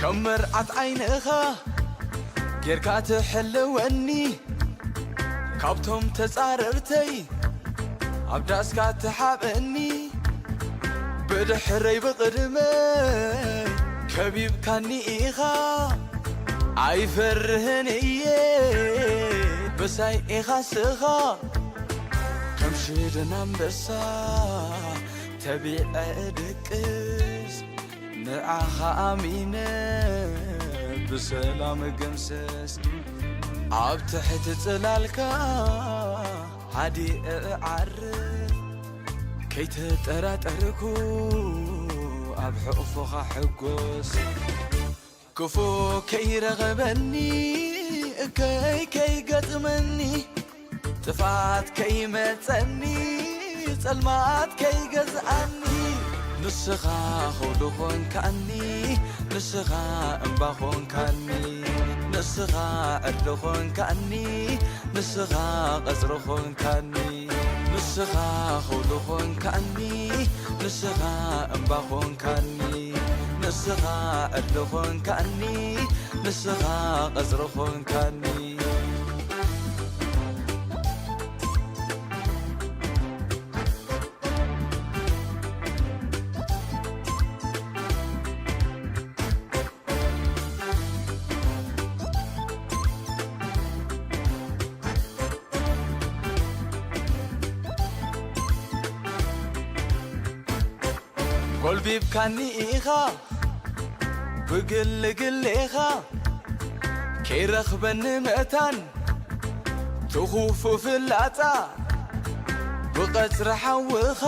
ከም መርዓት ዓይንኻ ጌርካ ትሕልወኒ፣ ካብቶም ተጻረርተይ ኣብ ዳስካ ትሓበኒ። ብድሕረይ ብቕድመይ ከቢብካኒ ኢኻ፣ ኣይፈርህን እየ፣ ምሳይ ኢኻ ስኻ። ከም ሽደን ኣንበሳ ተቢዐ እድቅስ፣ ንዓኻ ኣሚነ ብሰላም እግምሰስ። ኣብ ትሕቲ ጽላልካ ሃዲእ እዓርፍ፣ ከይተጠራጠርኩ ኣብ ሕቑፎኻ ሕጎስ። ክፉእ ከይረኸበኒ፣ እከይ ከይገጥመኒ፣ ጥፍኣት ከይመጸኒ፣ ጸልማት ከይገዝኣኒ፣ ንስኻ ኸውሊ ኾንካኒ፣ ንስኻ እምባ ኾንካኒ፣ ንስኻ ዕርዲ ኾንካኒ፣ ንስኻ ቐጽሪ ኾንካኒ፣ ንስኻ ኸውሊ ኾንካኒ፣ ንስኻ እምባ ኾንካኒ፣ ንስኻ ዕርዲ ኾንካኒ፣ ንስኻ ቐጽሪ ኾንካኒ። ጎልቢብካኒ ኢኻ ብግልግሌኻ፣ ከይረኽበኒ መእታን ትኹፉ ፍላጻ። ብቐጽሪ ሓውኻ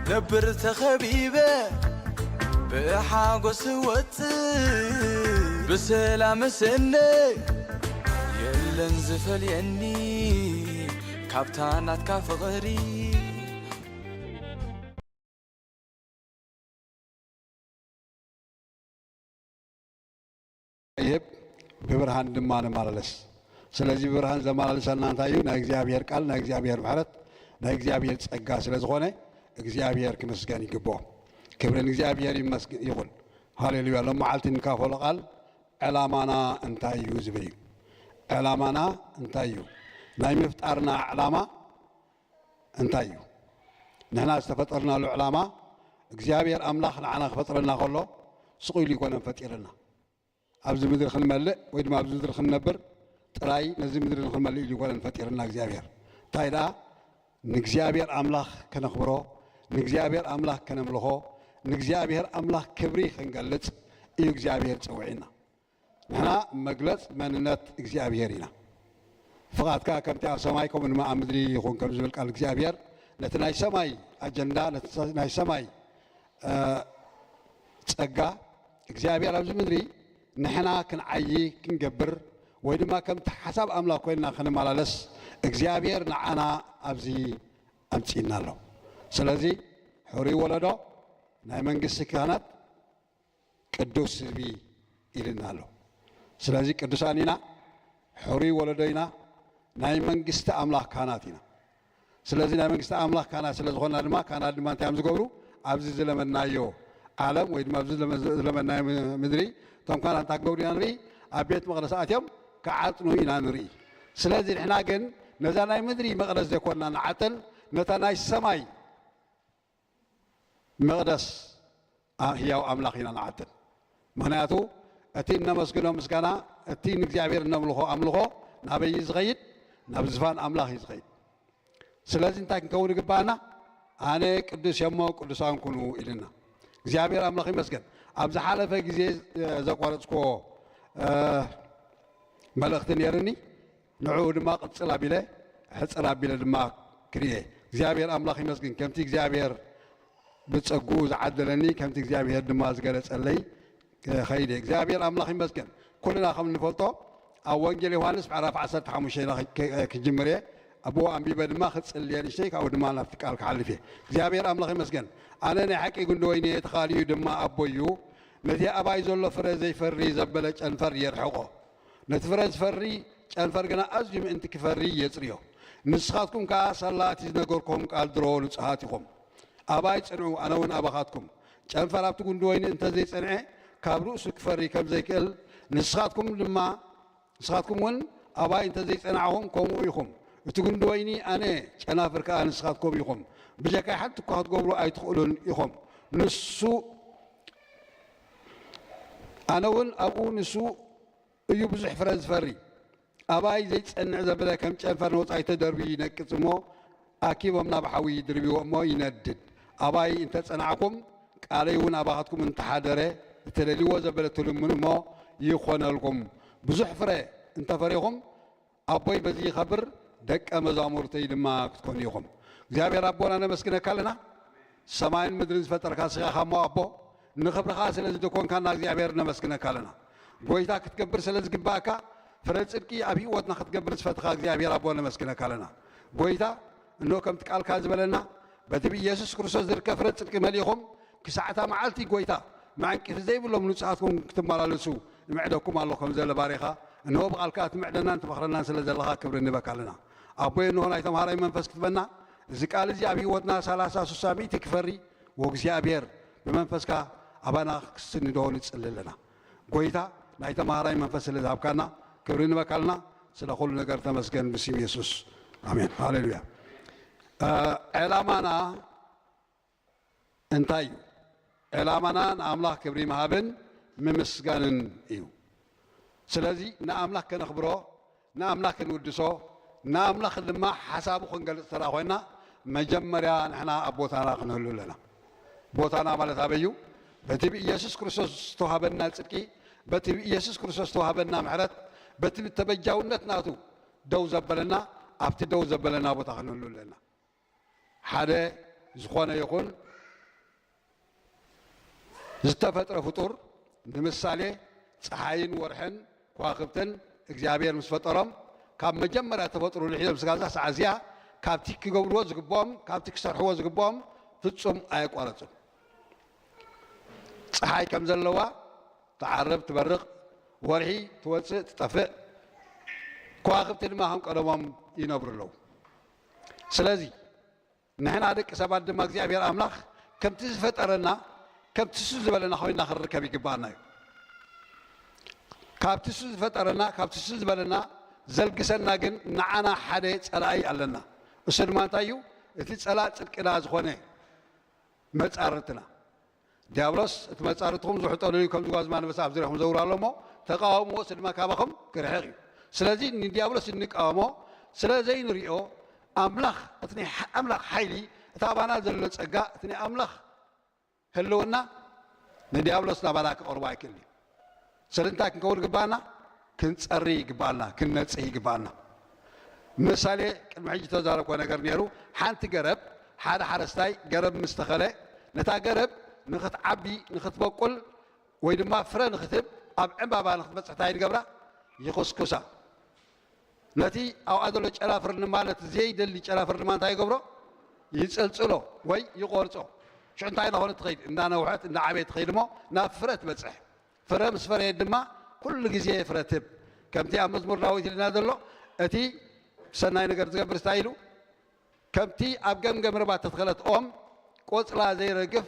ነብር ተኸቢበ፣ ብሓጎስ ወጽእ ብሰላም ስነ፣ የለን ዝፈልየኒ ካብታ ናትካ ፍቕሪ። ይህብ፣ ብብርሃን ድማ ንመላለስ። ስለዚ ብብርሃን ዘመላልሰና እንታይ እዩ? ናይ እግዚኣብሔር ቃል፣ ናይ እግዚኣብሔር ምሕረት፣ ናይ እግዚኣብሔር ጸጋ ስለ ዝኾነ እግዚኣብሔር ክምስገን ይግብኦ። ክብሪ ንእግዚኣብሔር ይመስግ-፣ ይኹን። ሃሌሉያ። ሎም መዓልቲ እንካፈሎ ቃል ዕላማና እንታይ እዩ ዝብል እዩ። ዕላማና እንታይ እዩ? ናይ ምፍጣርና ዕላማ እንታይ እዩ? ንሕና ዝተፈጠርናሉ ዕላማ እግዚኣብሔር ኣምላኽ ንዓና ክፈጥረና ከሎ ስቕ ኢሉ ይኮነን ፈጢርና። ኣብዚ ምድሪ ክንመልእ ወይ ድማ ኣብዚ ምድሪ ክንነብር ጥራይ ነዚ ምድሪ ንክንመልእ ኢሉ ይኮነን ፈጢርና እግዚኣብሔር። እንታይ ደኣ ንእግዚኣብሔር ኣምላኽ ከነኽብሮ፣ ንእግዚኣብሔር ኣምላኽ ከነምልኾ፣ ንእግዚኣብሔር ኣምላኽ ክብሪ ክንገልጽ እዩ እግዚኣብሔር ጸውዒና። ንሕና መግለጽ መንነት እግዚኣብሔር ኢና። ፍቓድካ ከምቲ ኣብ ሰማይ ከምኡ ድማ ኣብ ምድሪ ይኹን ከም ዝብል ቃል እግዚኣብሔር ነቲ ናይ ሰማይ ኣጀንዳ፣ ነቲ ናይ ሰማይ እ፣ ጸጋ እግዚኣብሔር ኣብዚ ምድሪ ንሕና ክንዓዪ ክንገብር ወይ ድማ ከምቲ ሓሳብ ኣምላኽ ኮይንና ክንመላለስ እግዚኣብሔር ንዓና ኣብዚ ኣምጺእና ኣሎ። ስለዚ ሕሩይ ወለዶ፣ ናይ መንግስቲ ካህናት፣ ቅዱስ ህዝቢ ኢልና ኣሎ። ስለዚ ቅዱሳን ኢና፣ ሕሩይ ወለዶ ኢና፣ ናይ መንግስቲ ኣምላኽ ካህናት ኢና። ስለዚ ናይ መንግስቲ ኣምላኽ ካህናት ስለ ዝኾንና ድማ፣ ካህናት ድማ እንታይ እዮም ዝገብሩ? ኣብዚ ዝለመናዮ ዓለም ወይ ድማ ኣብዚ ዝለመ-፣ ዝለመናዮ ምድሪ፣ እቶም ካህናት እንታይ ክገብሩ ኢና ንርኢ? ኣብ ቤት መቕደስ ኣትዮም ክዓጥኑ ኢና ንርኢ። ስለዚ ንሕና ግን ነዛ ናይ ምድሪ መቕደስ ዘይኮንና ንዓጥን፣ ነታ ናይ ሰማይ መቕደስ ኣ-፣ ህያው ኣምላኽ ኢና ንዓጥን። ምኽንያቱ እቲ እነመስግኖ ምስጋና፣ እቲ ንእግዚኣብሔር እነምልኾ ኣምልኾ ናበይ እዩ ዝኸይድ? ናብ ዝፋን ኣምላኽ እዩ ዝኸይድ። ስለዚ እንታይ ክንከውን ይግባኣና? ኣነ ቅዱስ እየ እሞ ቅዱሳን ኩኑ ኢልና። እግዚኣብሔር ኣምላኽ ይመስገን። ኣብ ዝሓለፈ ግዜ ዘቋረጽክዎ፣ እ፣ መልእኽቲ ነይርኒ። ንዕኡ ድማ ቅጽል ኣቢለ፣ ሕጽር ኣቢለ ድማ ክርእየ። እግዚኣብሔር ኣምላኽ ይመስግን። ከምቲ እግዚኣብሔር ብጸግኡ ዝዓደለኒ፣ ከምቲ እግዚኣብሔር ድማ ዝገለጸለይ ከይደ። እግዚኣብሔር ኣምላኽ ይመስገን። ኩልና ከም እንፈልጦ፣ ኣብ ወንጌል ዮሃንስ ምዕራፍ ዓሰርተ ሓሙሽተ ኢና ክ-፣ ክ-፣ ክጅምር እየ። ኣብኡ ኣንቢበ ድማ ክጽሊ እየ ንእሽተይ፣ ካብኡ ድማ ናብቲ ቃል ክሓልፍ እየ። እግዚኣብሔር ኣምላኽ ይመስገን። ኣነ ናይ ሓቂ ጉንዲ ወይኒ እየ፣ እቲ ኻልኡ ድማ ኣቦይ እዩ። ነቲ ኣባይ ዘሎ ፍረ ዘይፈሪ ዘበለ ጨንፈር የርሕቖ። ነቲ ፍረ ዝፈሪ ጨንፈር ግና ኣዝዩ ምእንቲ ክፈሪ የጽርዮ። ንስኻትኩም ከኣ ሳላ እቲ ዝነገርኩም ቃል ድሮ ንጹሃት ኢኹም። ኣባይ ጽንዑ፣ ኣነ እውን ኣባኻትኩም። ጨንፈር ኣብቲ ጉንዲ ወይኒ እንተ ዘይጸንዐ፣ ካብ ርእሱ ክፈሪ ከም ዘይክእል፣ ንስኻትኩም ድማ፣ ንስኻትኩም እውን ኣባይ እንተ ዘይጸናዕኹም ከምኡ ኢኹም። እቲ ጉንዲ ወይኒ ኣነ፣ ጨናፍር ከኣ ንስኻትኩም ኢኹም። ብጀካይ ሓንቲ እኳ ክትገብሩ ኣይትኽእሉን ኢኹም። ንሱ፣ ኣነ እውን ኣብኡ ንሱ እዩ ብዙሕ ፍረ ዝፈሪ። ኣባይ ዘይጸንዕ ዘበለ ከም ጨንፈር ንወጻኢ ተደርብዩ ይነቅጽ እሞ፣ ኣኪቦም ናብ ሓዊ ይድርብዎ እሞ ይነድድ። ኣባይ እንተ ጸናዕኩም፣ ቃለይ እውን ኣባኻትኩም እንተሓደረ፣ እተደልይዎ ዘበለ ትልምኑ እሞ ይኾነልኩም። ብዙሕ ፍረ እንተ ፈሪኹም፣ ኣቦይ በዚ ይኸብር፣ ደቀ መዛሙርተይ ድማ ክትኮኑ ኢኹም። እግዚኣብሔር ኣቦና ነመስግነካ ኣለና። ሰማይን ምድርን ዝፈጠርካ ስኻ ኢኻ እሞ ኣቦ፣ ንኽብርኻ ስለ ዝደኮንካና እግዚኣብሔር ነመስግነካ ኣለና። ጎይታ ክትገብር ስለ ዝግባእካ፣ ፍረ ጽድቂ ኣብ ህይወትና ክትገብር ዝፈትኻ እግዚኣብሔር ኣቦ ነመስግነካ ኣለና። ጎይታ፣ እንሆ ከምቲ ቃልካ ዝበለና፣ በቲ ብኢየሱስ ክርስቶስ ዝርከብ ፍረ ጽድቂ መሊእኹም፣ ክሳዕ እታ መዓልቲ ጎይታ፣ መዕንቅፊ ዘይብሎም ንጹሃትኩም ክትመላለሱ እምዕደኩም ኣለኹ ከም ዘለ ባሪኻ፣ እንሆ ብቓልካ ትምዕደናን ትመኽረናን ስለ ዘለኻ ክብሪ ንበካ ኣለና። ኣቦይ፣ እንሆ ናይ ተምሃራይ መንፈስ ክትበና፣ እዚ ቃል እዚ ኣብ ህይወትና ሰላሳ፣ ስሳ፣ ሚእቲ ክፈሪ፣ ወእግዚኣብሔር ብመንፈስካ ኣባና ክስንዶ ንጽሊ ኣለና። ጎይታ፣ ናይ ተምሃራይ መንፈስ ስለ ዝሃብካና ክብሪ ንበካ ኣለና። ስለ ኩሉ ነገር ተመስገን ብስም የሱስ። ኣሜን። ሃሌሉያ። እ፣ ዕላማና እንታይ እዩ? ዕላማና ንኣምላኽ ክብሪ ምሃብን ምምስጋንን እዩ። ስለዚ ንኣምላኽ ከነኽብሮ፣ ንኣምላኽ ክንውድሶ፣ ንኣምላኽ ድማ ሓሳቡ ክንገልጽ ተራ ኮይና፣ መጀመርያ ንሕና ኣብ ቦታና ክንህሉ ኣለና። ቦታና ማለት ኣበይ እዩ? በቲ ብኢየሱስ ክርስቶስ ዝተዋህበና ጽድቂ፣ በቲ ብኢየሱስ ክርስቶስ ዝተዋህበና ምሕረት፣ በቲ ብተበጃውነት ናቱ ደው ዘበለና፣ ኣብቲ ደው ዘበለና ቦታ ክንህሉ ኣለና። ሓደ ዝኾነ ይኹን ዝተፈጥረ ፍጡር፣ ንምሳሌ፣ ጸሓይን ወርሕን ከዋኽብትን እግዚኣብሔር ምስ ፈጠሮም፣ ካብ መጀመርያ ተፈጥሩ ልሒዞም ስጋዛ ሰዓት እዚኣ ካብቲ ክገብርዎ ዝግብኦም፣ ካብቲ ክሰርሕዎ ዝግብኦም ፍጹም ኣየቋረጹን። ጸሓይ ከም ዘለዋ ትዓርብ፣ ትበርቕ፣ ወርሒ ትወጽእ፣ ትጠፍእ፣ ከዋኽብቲ ድማ ከም ቀደሞም ይነብሩ ኣለዉ። ስለዚ ንሕና ደቂ ሰባት ድማ እግዚኣብሔር ኣምላኽ ከምቲ ዝፈጠረና፣ ከምቲ እሱ ዝበለና ኮይንና ክንርከብ ይግባኣና እዩ። ካብቲ እሱ ዝፈጠረና፣ ካብቲ እሱ ዝበለና ዘልግሰና ግን ንዓና ሓደ ጸላኢ ኣለና። እሱ ድማ እንታይ እዩ? እቲ ጸላእ ጽድቅና ዝኾነ መጻርትና። ዲያብሎስ እቲ መጻርትኹም ዝውሕጠሉ እዩ፣ ከም ዝጓዝማ ኣንበሳ ኣብ ዙርያኹም ዘውር ኣሎ እሞ፣ ተቃወምዎ፣ እሱ ድማ ካባኹም ክርሕቕ እዩ። ስለዚ ንዲያብሎስ እንቃወሞ ስለ ዘይንሪኦ፣ ኣምላኽ፣ እቲ ናይ ሓ-፣ ኣምላኽ ሓይሊ፣ እቲ ኣባና ዘሎ ጸጋ፣ እቲ ናይ ኣምላኽ ህልውና ንዲያብሎስ ናባና ክቐርቦ ኣይክእልን እዩ። ስለዚ እንታይ ክንከውን ይግባኣና? ክንጸሪ ይግባኣና፣ ክንነጽህ ይግባኣና። ምሳሌ ቅድሚ ሕጂ ተዛረብኮ ነገር ነይሩ። ሓንቲ ገረብ፣ ሓደ ሓረስታይ ገረብ ምስ ተኸለ፣ ነታ ገረብ ንኽትዓቢ፣ ንኽትበቁል ወይ ድማ ፍረ ንኽትህብ፣ ኣብ ዕምባባ ንኽትበጽሕ እንታይ ይገብራ? ይኹስኩሳ። ነቲ ኣብኣ ዘሎ ጨናፍር ድማ፣ ነቲ ዘይደሊ ጨናፍር ድማ እንታይ ይገብሮ? ይጽልጽሎ ወይ ይቖርጾ። ሽዑ እንታይ እናኾነት ትኸይድ? እንዳነውሐት፣ እንዳዓበየት ትኸይድ እሞ ናብ ፍረ ትበጽሕ። ፍረ ምስ ፈረየት ድማ ኩሉ ግዜ ፍረ ትህብ። ከምቲ ኣብ መዝሙር ዳዊት ኢልና ዘሎ፣ እቲ ሰናይ ነገር ዝገብር እንታይ ኢሉ? ከምቲ ኣብ ገምገም ርባ እተተኸለት ኦም፣ ቆጽላ ዘይረግፍ፣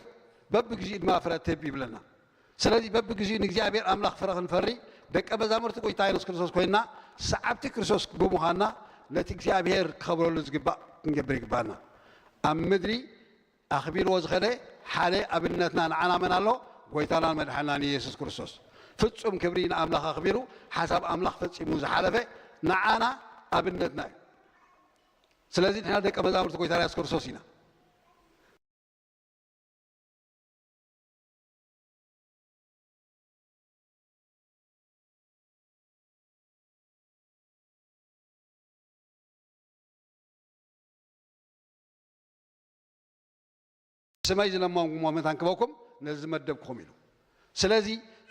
በብግዚኡ ድማ ፍረ ትህብ ይብለና። ስለዚ በብግዚኡ ንእግዚኣብሔር ኣምላኽ ፍረ ክንፈሪ፣ ደቀ መዛሙርቲ ጎይታ የሱስ ክርስቶስ ኮይንና፣ ሰዓብቲ ክርስቶስ ብምዃንና፣ ነቲ እግዚኣብሔር ክኸብረሉ ዝግባእ ክንገብር ይግባኣና። ኣብ ምድሪ ኣኽቢርዎ ዝኸደ ሓደ ኣብነትና ንዓና መን ኣሎ? ጎይታናን መድሓናን የሱስ ክርስቶስ። ፍጹም ክብሪ ንኣምላኽ ኣኽቢሩ፣ ሓሳብ ኣምላኽ ፈጺሙ ዝሓለፈ ንዓና ኣብነትና እዩ። ስለዚ ንሕና ደቀ መዛሙርቲ ጎይታና የሱስ ክርስቶስ ኢና። ብስመይ ዝለመንኩሞ መታን ክበኩም ነዚ ዝመደብኩም ኢሉ። ስለዚ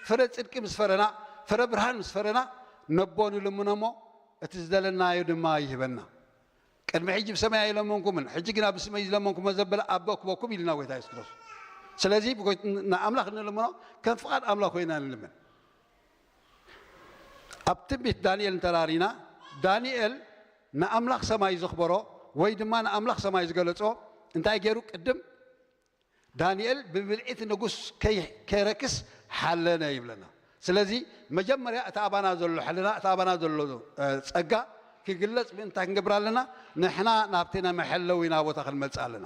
ፍረ ጽድቂ ምስ ፈረና፣ ፍረ ብርሃን ምስ ፈረና፣ ነቦ ንልምኖ እሞ እቲ ዝደለናዮ ድማ ይህበና። ቅድሚ ሕጂ ብሰመይ ኣይለመንኩምን፣ ሕጂ ግና ብስመይ ዝለመንኩሞ ዘበለ ኣቦ ክበኩም ኢልና ጎይታ የሱስ ክርስቶስ። ስለዚ ብጎይ-፣ ንኣምላኽ እንልምኖ ከም ፍቓድ ኣምላኽ ኮይና ንልምን። ኣብ ትንቢት ዳንኤል እንተራሪና፣ ዳንኤል ንኣምላኽ ሰማይ ዘኽበሮ ወይ ድማ ንኣምላኽ ሰማይ ዝገለጾ እንታይ ገይሩ? ቅድም ዳንኤል ብብልዒት ንጉስ ከይ-፣ ከይረክስ ሓለነ ይብለና። ስለዚ መጀመርያ እቲ ኣባና ዘሎ ሕልና፣ እቲ ኣባና ዘሎ ጸጋ ክግለጽ ምእንታ ክንገብር ኣለና። ንሕና ናብቲ ናይ መሐለዊና ቦታ ክንመጽእ ኣለና።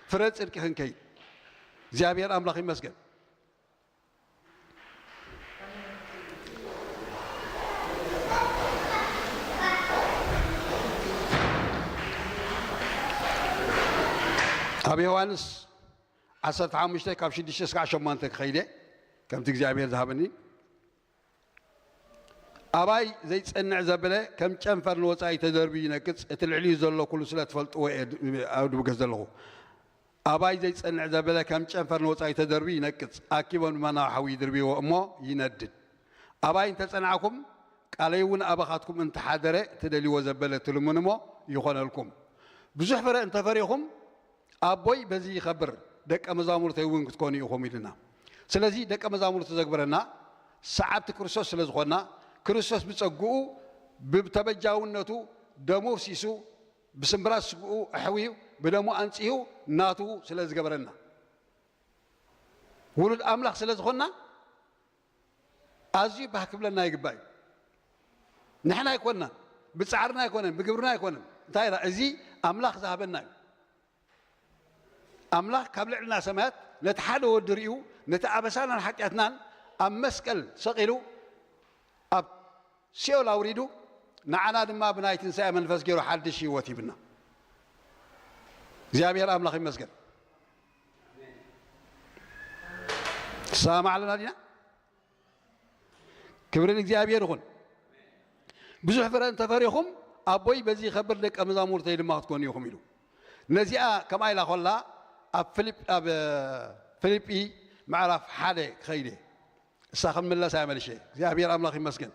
ፍረ ጽድቂ ክንከይድ እግዚኣብሔር ኣምላኽ ይመስገን። ኣብ ዮሃንስ ዓሰርተ ሓሙሽተ ካብ ሽዱሽተ እስካዕ ሸሞንተ ክኸይደ ከምቲ እግዚኣብሔር ዝሃበኒ። ኣባይ ዘይጸንዕ ዘበለ ከም ጨንፈር ንወጻኢ ተደርብዩ ይነቅጽ፣ እቲ ልዕሊኡ ዘሎ ኩሉ ስለ ትፈልጥዎ እየ ድብገስ ዘለኹ። ኣባይ ዘይጸንዕ ዘበለ ከም ጨንፈር ንወጻኢ ተደርብዩ ይነቅጽ፣ ኣኪቦም ድማ ናብ ሓዊ ይድርብዎ እሞ ይነድድ። ኣባይ እንተጸናዕኩም ቃለይ እውን ኣባኻትኩም እንተሓደረ ትደልይዎ ዘበለ ትልምኑ እሞ ይኾነልኩም። ብዙሕ ፍረ እንተፈሪኹም ኣቦይ በዚ ይኸብር፣ ደቀ መዛሙርተይ እውን ክትኮኑ ኢኹም ኢልና። ስለዚ ደቀ መዛሙርቱ ዘግበረና ሰዓብቲ ክርስቶስ ስለ ዝኾንና፣ ክርስቶስ ብጸግኡ ብተበጃውነቱ ደሙ ኣፍሲሱ ብስምብራት ስግኡ ኣሕውዩ ብደሙ ኣንጺሁ ናቱ ስለ ዝገበረና ውሉድ ኣምላኽ ስለ ዝኾንና ኣዝዩ ባህ ክብለና ይግባእ እዩ። ንሕና ኣይኮንናን፣ ብጻዕርና ኣይኮነን፣ ብግብርና ኣይኮነን። እንታይ ኢላ? እዚ ኣምላኽ ዝሃበና እዩ። ኣምላኽ ካብ ልዕልና ሰማያት ነቲ ሓደ ወዲ ርእዩ ነቲ ኣበሳናን ሓጢኣትናን ኣብ መስቀል ሰቒሉ ኣብ ሲኦል ኣውሪዱ ንዓና ድማ ብናይ ትንሳኤ መንፈስ ገይሩ ሓድሽ ህይወት ሂብና። እግዚኣብሔር ኣምላኽ ይመስገን። ሰማዕ ኣለና ዲና? ክብሪ ንእግዚኣብሔር ይኹን። ብዙሕ ፍረ እንተፈሪኹም ኣቦይ በዚ ይኸብር፣ ደቀ መዛሙርተይ ድማ ክትኮኑ ኢኹም ኢሉ። ነዚኣ ከምኣ ኢላ ኮላ ኣብ ፊልፕ-፣ ኣብ ፊልጲ ምዕራፍ ሓደ ክኸይደ እሳ ክምለስ እያ መልሸ። እግዚኣብሔር ኣምላኽ ይመስገን።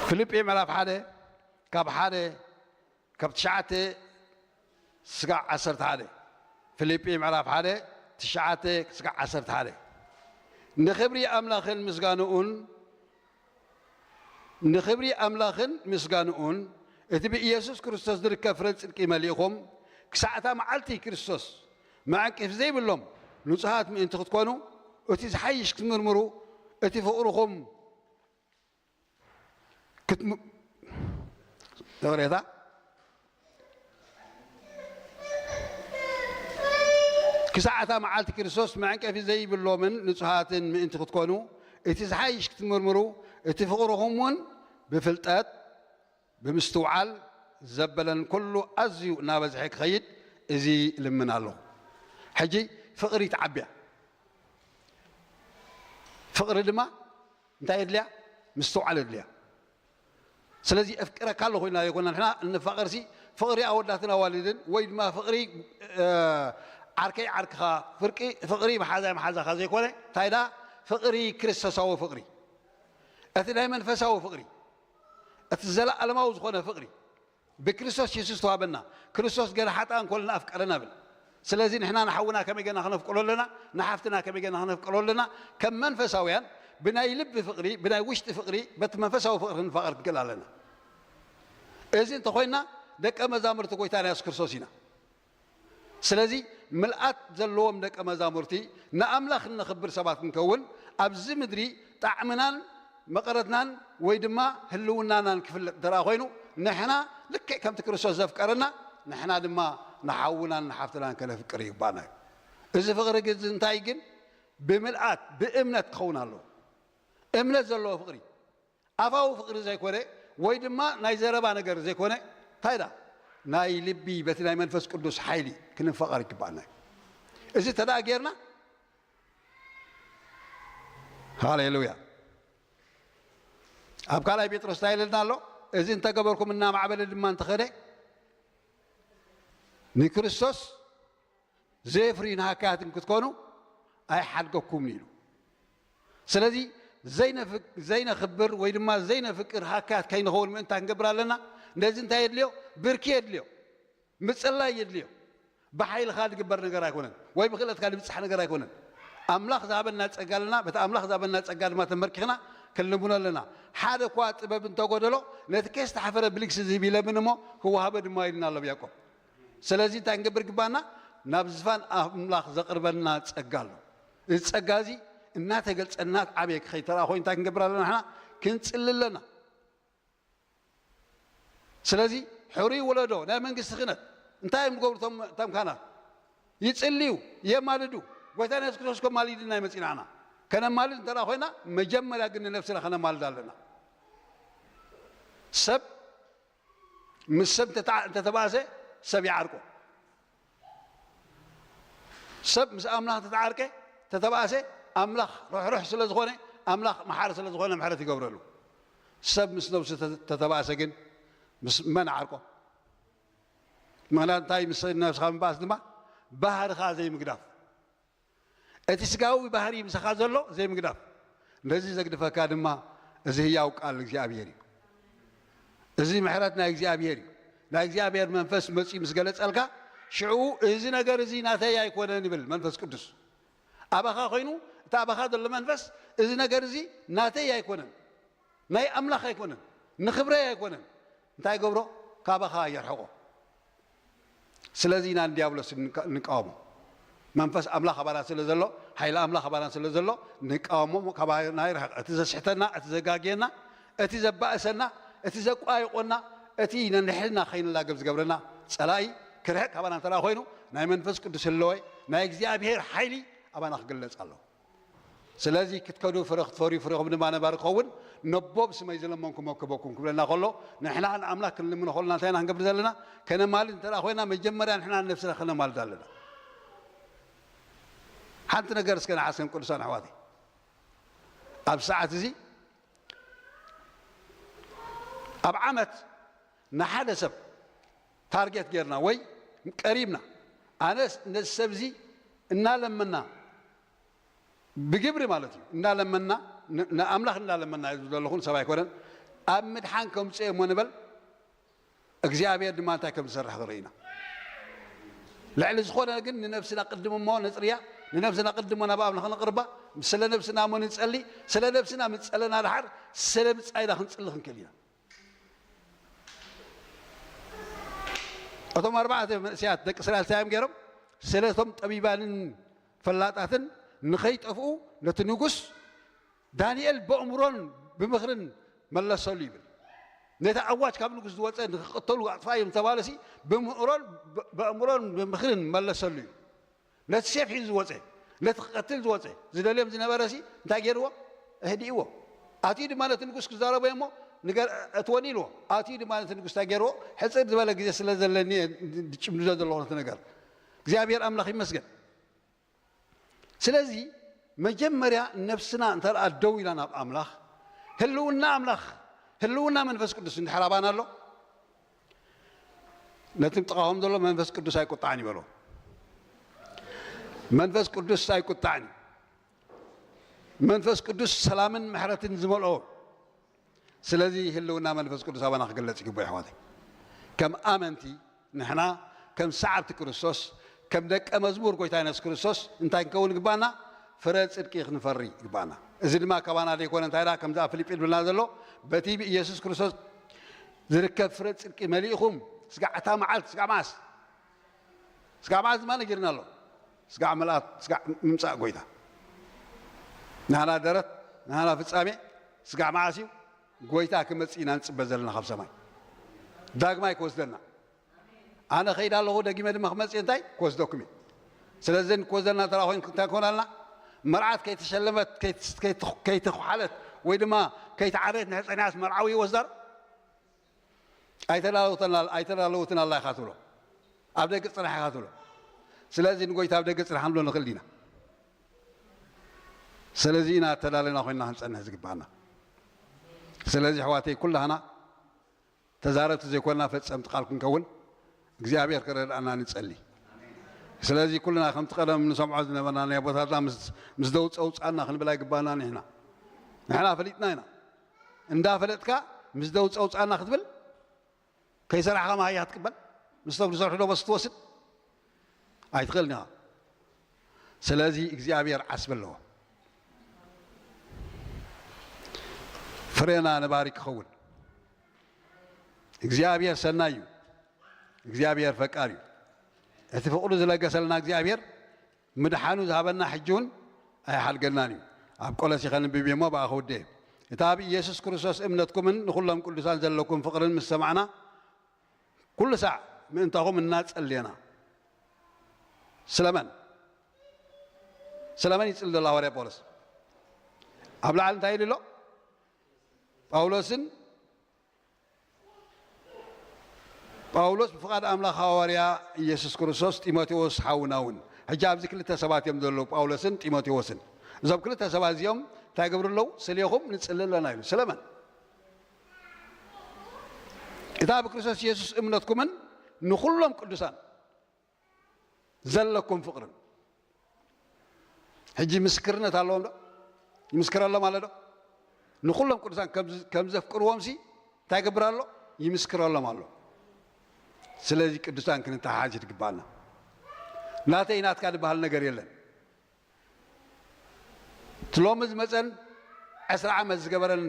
ፊልጲ ምዕራፍ ሓደ ካብ ሓደ ካብ ትሽዓተ ስጋዕ ዓሰርተ ሓደ። ፊልጲ ምዕራፍ ሓደ ትሽዓተ ስጋዕ ዓሰርተ ሓደ። ንኽብሪ ኣምላኽን ምስጋንኡን ንኽብሪ ኣምላኽን ምስጋንኡን እቲ ብኢየሱስ ክርስቶስ ዝርከብ ፍረ ጽድቂ መሊእኹም ክሳዕ እታ መዓልቲ ክርስቶስ መዐንቀፊ ዘይብሎም ንጹሃት ምእንቲ ክትኮኑ እቲ ዝሓይሽ ክትምርምሩ እቲ ፍቕርኹም ክትም-፣ ይቕሬታ። ክሳዕ እታ መዓልቲ ክርስቶስ መዐንቀፊ ዘይብሎምን ንጹሃትን ምእንቲ ክትኮኑ እቲ ዝሓይሽ ክትምርምሩ እቲ ፍቕርኹም እውን ብፍልጠት ብምስትውዓል ዘበለን ኩሉ ኣዝዩ እናበዝሐ ክኸይድ እዚ እልምን ኣለኹ። ሕጂ ፍቕሪ ትዓብያ። ፍቕሪ ድማ እንታይ የድልያ? ምስትውዓል የድልያ። ስለዚ እፍቅረካ ኣለኹ ኢልና ዘይኮና ንሕና እንፋቐርሲ ፍቕሪ ኣወዳትን ኣዋልድን ወይ ድማ ፍቕሪ፣ እ፣ ዓርከይ ዓርክኻ፣ ፍርቂ-፣ ፍቕሪ መሓዛይ መሓዛኻ ዘይኮነ እንታይ ደኣ ፍቕሪ ክርስቶሳዊ ፍቕሪ፣ እቲ ናይ መንፈሳዊ ፍቕሪ፣ እቲ ዘለኣለማዊ ዝኾነ ፍቕሪ ብክርስቶስ የሱስ ተዋበና። ክርስቶስ ገና ሓጥኣን ኮለና ኣፍቀረና ብል። ስለዚ ንሕና ንሓውና ከመይ ገና ክነፍቅሮ ኣለና? ንሓፍትና ከመይ ገና ክነፍቅሮ ኣለና? ከም መንፈሳውያን ብናይ ልቢ ፍቕሪ፣ ብናይ ውሽጢ ፍቕሪ፣ በቲ መንፈሳዊ ፍቕሪ ክንፋቐር ክንክእል ኣለና። እዚ እንተኾይንና ደቀ መዛሙርቲ ጎይታና የሱስ ክርስቶስ ኢና። ስለዚ ምልኣት ዘለዎም ደቀ መዛሙርቲ ንኣምላኽ እነኽብር ሰባት ክንከውን ኣብዚ ምድሪ ጣዕምናን መቐረትናን ወይ ድማ ህልውናናን ክፍለጥ እንተ ደኣ ኮይኑ ንሕና ልክዕ ከምቲ ክርስቶስ ዘፍቀረና ንሕና ድማ ንሓውናን ንሓፍትናን ከነፍቅር ይግባእና እዩ። እዚ ፍቕሪ ግን እንታይ ግን ብምልኣት ብእምነት ክኸውን ኣለዎ። እምነት ዘለዎ ፍቕሪ ኣፋዊ ፍቕሪ ዘይኮነ ወይ ድማ ናይ ዘረባ ነገር ዘይኮነ እንታይ ዳ ናይ ልቢ በቲ ናይ መንፈስ ቅዱስ ሓይሊ ክንፋቐር ይግባኣና እዩ። እዚ እንተ ደኣ ጌርና ሃሌሉያ። ኣብ ካልኣይ ጴጥሮስ እንታይ ኢለና ኣሎ? እዚ እንተገበርኩም እናማዕበለ ድማ እንተኸደ ንክርስቶስ ዘየፍርዩ ንሃካያትን ክትኮኑ ኣይሓድገኩምን ኢሉ። ስለዚ ዘይነፍቅ-፣ ዘይነኽብር ወይ ድማ ዘይነፍቅር ሃካያት ከይንኸውን ምእንታ ክንገብር ኣለና። ነዚ እንታይ የድልዮ? ብርኪ የድልዮ፣ ምጽላይ የድልዮ። ብሓይልኻ ዝግበር ነገር ኣይኮነን፣ ወይ ብክእለትካ ዝብጻሕ ነገር ኣይኮነን። ኣምላኽ ዝሃበና ጸጋ ኣለና። በቲ ኣምላኽ ዝሃበና ጸጋ ድማ ተመርኪኽና ክንልምኖ ኣለና። ሓደ እኳ ጥበብ እንተጎደሎ፣ ነቲ ከይስተሓፈረ ብልግሲ ዝህብ ይለምን እሞ ክወሃቦ ድማ ኢልና ኣሎ ያዕቆብ። ስለዚ እንታይ ክንገብር ይግባና? ናብ ዝፋን ኣምላኽ ዘቕርበና ጸጋ ኣሎ። እዚ ጸጋ እዚ እናተገልጸ እናተዓበየ ክኸይድ ተረኣ ኮይኑ እንታይ ክንገብር ኣለና? ንሕና ክንጽሊ ኣለና። ስለዚ ሕሩይ ወለዶ ናይ መንግስቲ ክህነት እንታይ እዮም ዝገብሩ? እቶም እቶም ካህናት ይጽልዩ፣ የማልዱ። ጎይታ የሱስ ክርስቶስ ከማልድና እዩ መጺኡ ንዓና። ከነማልድ እንተ ደኣ ኮይና፣ መጀመርያ ግን ንነብስና ከነማልድ ኣለና። ሰብ ምስ ሰብ እንተተዓ-፣ እንተተባእሰ፣ ሰብ ይዓርቆ። ሰብ ምስ ኣምላኽ እንተተዓርቀ፣ እንተተባእሰ፣ ኣምላኽ ርሕሩሕ ስለ ዝኾነ፣ ኣምላኽ መሓሪ ስለ ዝኾነ ምሕረት ይገብረሉ። ሰብ ምስ ነብሱ እንተ-፣ እንተተባእሰ ግን ምስ መን ዓርቆ? ምኽንያቱ እንታይ? ምስ ነብስኻ ምባእስ ድማ ባህርኻ ዘይምግዳፍ። እቲ ስጋዊ ባህሪ ምሳኻ ዘሎ ዘይምግዳፍ። ነዚ ዘግድፈካ ድማ እዚ ህያው ቃል እግዚኣብሔር እዩ። እዚ ምሕረት ናይ እግዚኣብሔር እዩ። ናይ እግዚኣብሔር መንፈስ መጺኡ ምስ ገለጸልካ፣ ሽዑ እዚ ነገር እዚ ናተይ ኣይኮነን ይብል መንፈስ ቅዱስ። ኣባኻ ኮይኑ፣ እቲ ኣባኻ ዘሎ መንፈስ፣ እዚ ነገር እዚ ናተይ ኣይኮነን፣ ናይ ኣምላኽ ኣይኮነን፣ ንኽብረይ ኣይኮነን፣ እንታይ ይገብሮ? ካባኻ የርሕቆ። ስለዚ ኢና ንዲያብሎስ እንቃ-፣ እንቃወሞ። መንፈስ ኣምላኽ ኣባና ስለ ዘሎ፣ ሓይሊ ኣምላኽ ኣባና ስለ ዘሎ፣ ንቃወሞ፣ ካባና ይርሕቕ። እቲ ዘስሕተና፣ እቲ ዘጋግየና፣ እቲ ዘባእሰና፣ እቲ ዘቋይቆና፣ እቲ ነንሕድና ከይንላገብ ዝገብረና ጸላኢ ክርሕቕ ካባና እንተ ደኣ ኮይኑ፣ ናይ መንፈስ ቅዱስ ህለወ፣ ናይ እግዚኣብሔር ሓይሊ ኣባና ክግለጽ ኣለዎ። ስለዚ ክትከዱ ፍረ ክትፈርዩ ፍሬኹም ድማ ነባሪ ክኸውን፣ ነቦ ብስመይ ዝለመንኩሞ ክበኩም ክብለና ከሎ፣ ንሕና ንኣምላኽ ክንልምኖ ከለና እንታይ ኢና ክንገብር ዘለና? ከነማልድ እንተ ደኣ ኮይና፣ መጀመርያ ንሕና ንነብስና ከነማልድ ኣለና። ሓንቲ ነገር እስከ ንሓስብ ቅዱሳን ኣሕዋተይ። ኣብ ሰዓት እዚ ኣብ ዓመት ንሓደ ሰብ ታርጌት ጌርና ወይ ቀሪብና፣ ኣነስ ነዚ ሰብ እዚ እናለመና፣ ብግብሪ ማለት እዩ፣ እናለመና፣ ን-፣ ንኣምላኽ እናለመና እዩ ዘለኹ፣ ንሰብ ኣይኮነን፣ ኣብ ምድሓን ከምጽእ እሞ ንበል፣ እግዚኣብሔር ድማ እንታይ ከም ዝሰርሕ ክንርኢ ኢና። ልዕሊ ዝኾነ ግን ንነብስና ቅድም እሞ ነጽርያ፣ ንነብስና ቅድም እሞ ናብ ኣምላኽ ነቕርባ፣ ስለ ነብስና እሞ ንጸሊ፣ ስለ ነብስና ምስ ጸለና ደሓር ስለ ብጻይና ክንጽሊ ክንክእል ኢና። እቶም ኣርባዕተ መንእሰያት ደቂ እስራኤል እንታይ እዮም ገይሮም? ስለቶም ጠቢባንን ፈላጣትን ንኸይጠፍኡ ነቲ ንጉስ ዳንኤል በእምሮን ብምኽርን መለሰሉ ይብል። ነቲ ኣዋጅ ካብ ንጉስ ዝወጸ ንኽቕተሉ ኣጥፋ እዮም ዝተባለሲ ብምእሮን በ-፣ በእምሮን ብምኽርን መለሰሉ እዩ። ነቲ ሴፍ ሒዙ ዝወጸ፣ ነቲ ክቐትል ዝወጸ፣ ዝደልዮም ዝነበረሲ እንታይ ገይርዎ? ኣህዲእዎ። ኣትዩ ድማ ነቲ ንጉስ ክዛረቦ እሞ ንገር-፣ እትወኒ ኢልዎ። ኣትዩ ድማ ነቲ ንጉስ እንታይ ገይርዎ? ሕጽር ዝበለ ግዜ ስለ ዘለኒ እየ ድጭምድዶ ዘለኹ ነቲ ነገር። እግዚኣብሔር ኣምላኽ ይመስገን። ስለዚ መጀመርያ ነብስና እንተ ደኣ ደው ኢላ ናብ ኣምላኽ፣ ህልውና ኣምላኽ፣ ህልውና መንፈስ ቅዱስ እንድሕር ኣባና ኣሎ፣ ነቲ ጥቓኹም ዘሎ መንፈስ ቅዱስ ኣይቁጣዕን ይበሎ። መንፈስ ቅዱስ ኣይቁጣዕን እዩ። መንፈስ ቅዱስ ሰላምን ምሕረትን ዝመልኦ። ስለዚ ህልውና መንፈስ ቅዱስ ኣባና ክግለጽ ይግባእ፣ ኣሕዋተይ። ከም ኣመንቲ ንሕና ከም ሰዓብቲ ክርስቶስ፣ ከም ደቀ መዝሙር ጎይታ የሱስ ክርስቶስ እንታይ ክንከውን ይግባና? ፍረ ጽድቂ ክንፈሪ ይግባና። እዚ ድማ ካባና ዘይኮነ፣ እንታይ ደኣ ከምዚ ኣብ ፊልጲ ዝብልና ዘሎ፣ በቲ ብኢየሱስ ክርስቶስ ዝርከብ ፍረ ጽድቂ መሊእኹም፣ ስጋዕ እታ መዓልቲ፣ ስጋዕ መዓስ? ስጋዕ መዓስ ድማ ነጊርና ኣሎ። ስጋዕ ምልኣት፣ ስጋዕ ምምጻእ ጎይታ። ናህና ደረት፣ ናህና ፍጻሜ፣ ስጋዕ መዓስ እዩ? ጎይታ ክመጽእ ኢና ንጽበ ዘለና ካብ ሰማይ። ዳግማይ ክወስደና። ኣነ ኸይድ ኣለኹ፣ ደጊመ ድማ ክመጽእ እንታይ? ክወስደኩም እዩ። ስለዚ ክወስደና እንተ ደኣ ኮይኑ እንታይ ክኾን ኣለና? መርዓት ከይተሸለመት፣ ከይት-፣ ከይት-፣ ከይተኳሓለት ወይ ድማ ከይተዓረየት ንሕጸንያስ መርዓዊ ይወስዳ ዶ? ኣይተዳለውተና፣ ኣይተዳለውትን ኣላ ኢኻ ትብሎ። ኣብ ደገ ጽናሕ ኢኻ ትብሎ። ስለዚ ንጎይታ ኣብ ደገ ጽናሕ ክንብሎ ንኽእል ዲና? ስለዚ ኢና ተዳለና ኮይንና ክንጸንሕ ዝግባኣና። ስለዚ ኣሕዋተይ ኩላህና ተዛረብቲ ዘይኮንና ፈጸምቲ ቃል ክንከውን እግዚኣብሔር ክረድኣና ንጸሊ። ስለዚ ኩልና ከምቲ ቀደም ንሰምዖ ዝነበርና ናይ ኣቦታትና ምስ፣ ምስ ደው ጸውጻና ክንብል ኣይግባኣናን ኢና። ንሕና ፈሊጥና ኢና። እንዳፈለጥካ ምስ ደው ጸውጻና ክትብል ከይሰራሕካ መሃያ ክትቅበል፣ ምስቶም ዝሰርሑ ደሞዝ ክትወስድ ኣይትኽእልን ኢኻ። ስለዚ እግዚኣብሔር ዓስቢ ኣለዎ። ፍሬና ነባሪ ክኸውን። እግዚኣብሔር ሰናይ እዩ። እግዚኣብሔር ፈቃር እዩ። እቲ ፍቕሩ ዝለገሰልና እግዚኣብሔር ምድሓኑ ዝሃበና ሕጂ እውን ኣይሓድገናን እዩ። ኣብ ቆሎሲ ከንብብ እየ እሞ ብኣ ክውድእ እየ። እታ ኣብ ኢየሱስ ክርስቶስ እምነትኩምን ንኹሎም ቅዱሳን ዘለኩም ፍቕርን ምስ ሰማዕና፣ ኩሉ ሳዕ ምእንታኹም እናጸለና። ስለመን? ስለመን ይጽሊ ዘሎ ሃዋርያ ጳውሎስ? ኣብ ላዕሊ እንታይ ኢሉ ኣሎ? ጳውሎስን ጳውሎስ ብፍቓድ ኣምላኽ ሃዋርያ ኢየሱስ ክርስቶስ፣ ጢሞቴዎስ ሓውና እውን። ሕጂ ኣብዚ ክልተ ሰባት እዮም ዘለዉ፣ ጳውሎስን ጢሞቴዎስን። እዞም ክልተ ሰባት እዚኦም እንታይ ገብሩ ኣለዉ? ስሌኹም ንጽሊ ኣለና ኢሉ። ስለመን? እታ ብክርስቶስ የሱስ እምነትኩምን ንኹሎም ቅዱሳን ዘለኩም ፍቕርን። ሕጂ ምስክርነት ኣለዎም ዶ? ይምስክረሎም ኣሎ ዶ? ንኹሎም ቅዱሳን ከም፣ ከም ዘፍቅርዎም ሲ እንታይ ይገብር ኣሎ? ይምስክረሎም ኣሎ። ስለዚ ቅዱሳን ክንተሓሓዝ ይግባኣና። ናተይ ናትካ ዝበሃል ነገር የለን። እቲ ሎሚ ዝመጸን ዕስራ ዓመት ዝገበረን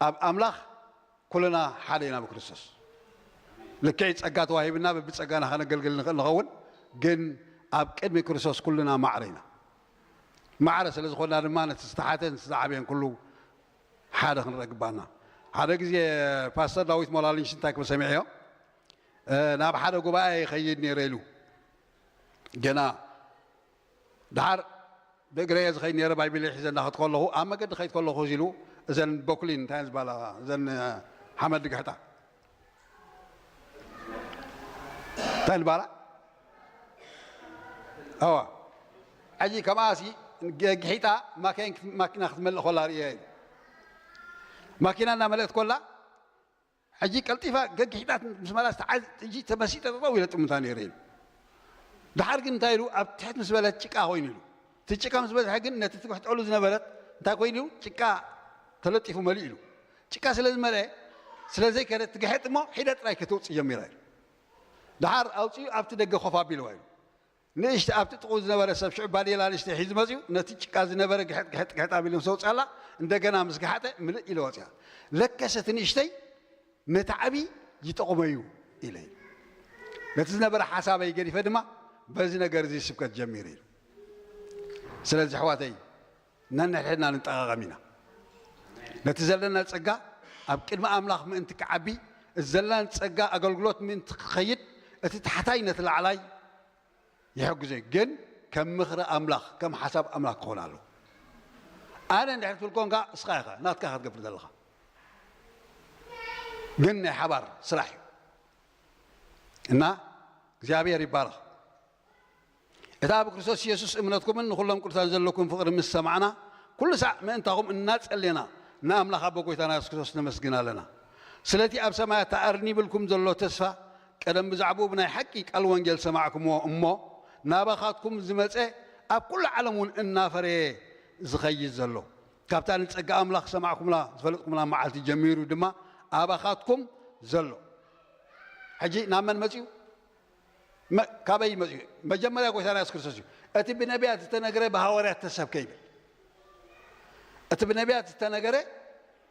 ኣብ ኣምላኽ ኩልና ሓደ ኢና ብክርስቶስ። ልክዕ ጸጋ ተዋሂብና በብጸጋና ከነገልግል ንኽእል ንኸውን፣ ግን ኣብ ቅድሚ ክርስቶስ ኩልና ማዕረ ኢና። ማዕረ ስለ ዝኾንና ድማ ነቲ ዝተሓተን ዝተዓበየን ኩሉ ሓደ ክንረአ ግባና። ሓደ ግዜ ፓስተር ዳዊት ሞላሊንሽ እንታይ ክብል ሰሚዐዮ? እ፣ ናብ ሓደ ጉባኤ ይኸይድ ነይረ ኢሉ። ገና ደሓር ብእግረ እየ ዝኸይድ ነይረ፣ ባይብለይ ሒዘ እንዳኸድኩ ከለኹ፣ ኣብ መገዲ ኸይድ ከለኹ ኢሉ፣ እዘን ቦክሊን እንታይ እየን ዝበሃላ? እዘን፣ እ፣ ሓመድ ዝግሕጣ እንታይ ዝበሃላ? እዋ። ሕጂ ከምኣሲ ገ-፣ ግሒጣ ማኪን-፣ ማኪና ክትመልእ ከላ ርእየ ኢሉ። ማኪና እናመልአት ከላ፣ ሕጂ ቀልጢፋ ገግሒጣት ምስ መላስ ተዓዝ-፣ ጥጂ ተመሲጠ ጠጠው ኢለ ጥምታ ነይረ ኢሉ። ደሓር ግን እንታይ ኢሉ? ኣብ ትሕት ምስ በለት ጭቃ ኮይኑ ኢሉ። እቲ ጭቃ ምስ በዝሐ ግን ነቲ ትግሕጠሉ ዝነበረት እንታይ ኮይኑ ኢሉ? ጭቃ ተለጢፉ መሊኡ ኢሉ። ጭቃ ስለ ዝመልአ፣ ስለ ዘይከደት ትግሕጥ እሞ ሒደ ጥራይ ከተውፅእ ጀሚራ ኢሉ። ደሓር ኣውፂኡ ኣብቲ ደገ ኮፍ ኣቢልዋ ኢሉ። ንእሽቲ ኣብቲ ጥቕኡ ዝነበረ ሰብ ሽዑ ባዴላ ንእሽተይ ሒዙ መፂኡ፣ ነቲ ጭቃ ዝነበረ ግሕጥ፣ ግሕጥ፣ ግሕጥ ኣቢሉ ምስ ኣውፅኣላ፣ እንደገና ምስ ገሓጠ ምልእ ኢለ ወፂኣ። ለከስ እቲ ንእሽተይ ነቲ ዓብዪ ይጠቕሞ እዩ ኢለ ኢሉ። ነቲ ዝነበረ ሓሳበይ ገዲፈ ድማ በዚ ነገር እዚ ስብከት ጀሚረ ኢሉ። ስለዚ ኣሕዋተይ፣ ነንሕድሕድና ንጠቓቐም ኢና። ነቲ ዘለና ጸጋ ኣብ ቅድሚ ኣምላኽ ምእንቲ ክዓቢ፣ እቲ ዘለና ጸጋ ኣገልግሎት ምእንቲ ክኸይድ፣ እቲ ታሕታይ ነቲ ላዕላይ ይሕግዞ እዩ። ግን ከም ምኽሪ ኣምላኽ፣ ከም ሓሳብ ኣምላኽ ክኾን ኣለዎ። ኣነ እንድሕር ትብል ኮንካ፣ እስኻ ኢኻ፣ ናትካ ኢኻ ትገብር ዘለኻ። ግን ናይ ሓባር ስራሕ እዩ። እና እግዚኣብሔር ይባረኽ። እታ ኣብ ክርስቶስ የሱስ እምነትኩምን ንኹሎም ቅዱሳን ዘለኩም ፍቕሪ ምስ ሰማዕና፣ ኩሉ ሳዕ ምእንታኹም እናጸሌና ንኣምላኽ ኣቦ ጐይታና የሱስ ክርስቶስ ነመስግን ኣለና። ስለቲ ኣብ ሰማያት ተኣርኒብልኩም ዘሎ ተስፋ፣ ቀደም ብዛዕባኡ ብናይ ሓቂ ቃል ወንጌል ሰማዕኩምዎ እሞ፣ ናባኻትኩም ዝመጸ፣ ኣብ ኩሉ ዓለም እውን እናፈረየ ዝኸይድ ዘሎ፣ ካብታ ንጸጋ ኣምላኽ ዝሰማዕኩምላ ዝፈለጥኩምላ መዓልቲ ጀሚሩ ድማ ኣባኻትኩም ዘሎ። ሕጂ ናብ መን መጺኡ? መ-፣ ካበይ መጺኡ? መጀመርያ ጐይታና የሱስ ክርስቶስ እዩ። እቲ ብነቢያት ዝተነግረ ብሃዋርያት ተሰብከ ይብል። እቲ ብነቢያት ዝተነገረ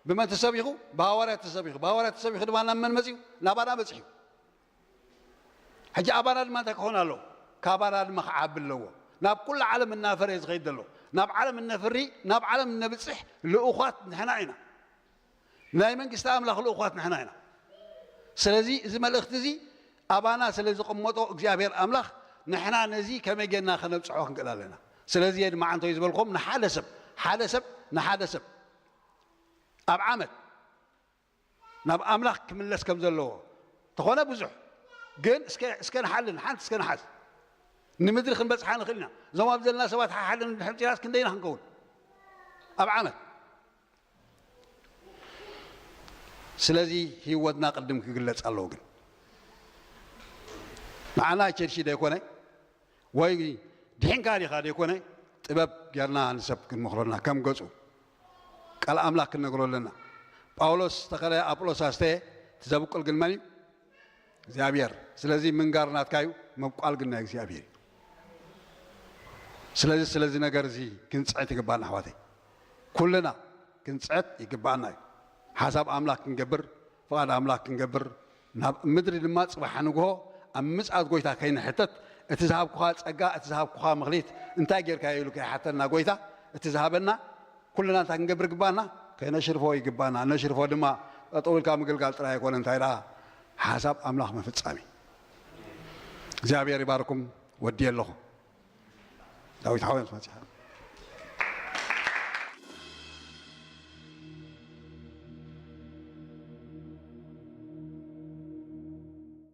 ብመን ተሰቢኹ? ብሃዋርያት ተሰቢኹ። ብሃዋርያት ተሰቢኹ ድማ ናብ መን መጺኡ? ናባና በጺሑ። ሕጂ ኣባና ድማ እንታይ ክኾን ኣለዎ? ካባና ድማ ክዓቢ ኣለዎ። ናብ ኩሉ ዓለም እናፈረየ ዝኸይድ ዘሎ። ናብ ዓለም እነፍሪ፣ ናብ ዓለም እነብጽሕ ልኡኻት ንሕና ኢና። ናይ መንግስቲ ኣምላኽ ልኡኻት ንሕና ኢና። ስለዚ እዚ መልእኽቲ እዚ ኣባና ስለ ዝቕመጦ እግዚኣብሔር ኣምላኽ ንሕና ነዚ ከመይ ጌርና ከነብጽሖ ክንክእል ኣለና። ስለዚ እየ ድማ ዓንተይ ዝበልኩም ንሓደ ሰብ፣ ሓደ ሰብ ንሓደ ሰብ ኣብ ዓመት ናብ ኣምላኽ ክምለስ ከም ዘለዎ ተኾነ ብዙሕ ግን እስከ፣ እስከ ንሓልን ሓንቲ እስከ ንሓዝ። ንምድሪ ክንበጽሓ ንኽእል ኢና። እዞም ኣብ ዘለና ሰባት ሓሓልን ድሕር ጭራስ ክንደይና ክንከውን ኣብ ዓመት? ስለዚ ህይወትና ቅድም ክግለጽ ኣለዎ። ግን ንዓና ቸርሺ ደይኮነ ወይ ድሒንካ ዲኻ ደይኮነ ጥበብ ጌርና ንሰብ ክንመኽሮ ኣለና። ከም ገጹ ቃል ኣምላኽ ክንነግሮ ኣለና። ጳውሎስ ዝተኸለ ኣጵሎስ ኣስተየ፣ እቲ ዘብቁል ግን መን እዩ? እግዚኣብሔር። ስለዚ ምንጋር ናትካ እዩ፣ መብቋል ግን ናይ እግዚኣብሔር እዩ። ስለዚ ስለዚ ነገር እዚ ክንጽዕት ይግባና ኣሕዋተይ፣ ኩልና ክንጽዕት ይግባና እዩ። ሓሳብ ኣምላኽ ክንገብር፣ ፍቓድ ኣምላኽ ክንገብር፣ ናብ ምድሪ ድማ ጽባሕ ንግሆ ኣብ ምጽኣት ጎይታ ከይንሕተት፣ እቲ ዝሃብኩኻ ጸጋ፣ እቲ ዝሃብኩኻ ምኽሊት እንታይ ጌርካዮ ኢሉ ከይሓተና ጎይታ፣ እቲ ዝሃበና ኩልና እንታይ ክንገብር ይግባና? ከነሽርፎ ይግባና። ነሽርፎ ድማ ጠጠው ኢልካ ምግልጋል ጥራይ ኣይኮነ፣ እንታይ ደኣ ሓሳብ ኣምላኽ ምፍጻም እዩ። እግዚኣብሔር ይባርኩም። ወድየ ኣለኹ። ዳዊት ሓወይ ምስ መጽኣ